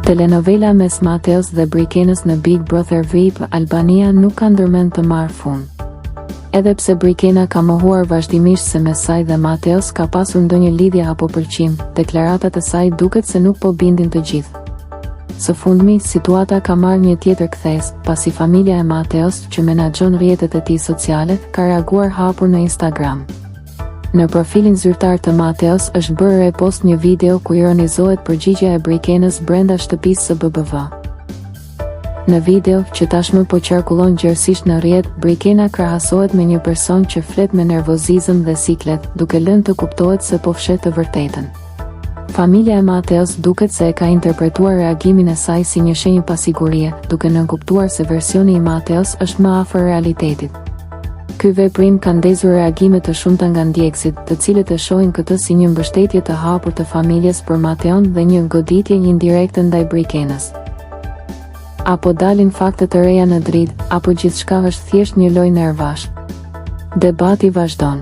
Telenovela mes Mateos dhe Brikenës në Big Brother VIP Albania nuk ka ndërmend të marrë fund. Edhe pse Brikena ka mohuar vazhdimisht se mes saj dhe Mateos ka pasur ndonjë lidhje apo pëlqim, deklaratat e saj duket se nuk po bindin të gjithë. Së fundmi, situata ka marrë një tjetër kthesë, pasi familja e Mateos, që menaxhon rrjetet e tij sociale, ka reaguar hapur në Instagram. Në profilin zyrtar të Mateos është bërë repost një video ku ironizohet përgjigja e Brikenës brenda shtëpisë së BBV. Në video, që tashmë po qarkullon gjerësisht në rrjet, Brikena krahasohet me një person që flet me nervozizëm dhe siklet, duke lënë të kuptohet se po fsheh të vërtetën. Familja e Mateos duket se e ka interpretuar reagimin e saj si një shenjë pasigurie, duke nënkuptuar se versioni i Mateos është më afër realitetit. Ky veprim ka ndezur reagime të shumta nga ndjekësit, të cilët e shohin këtë si një mbështetje të hapur të familjes për Mateon dhe një goditje indirekte ndaj Brikenës. A po dalin fakte të reja në dritë, apo gjithçka është thjesht një lojë nervash? Debati vazhdon.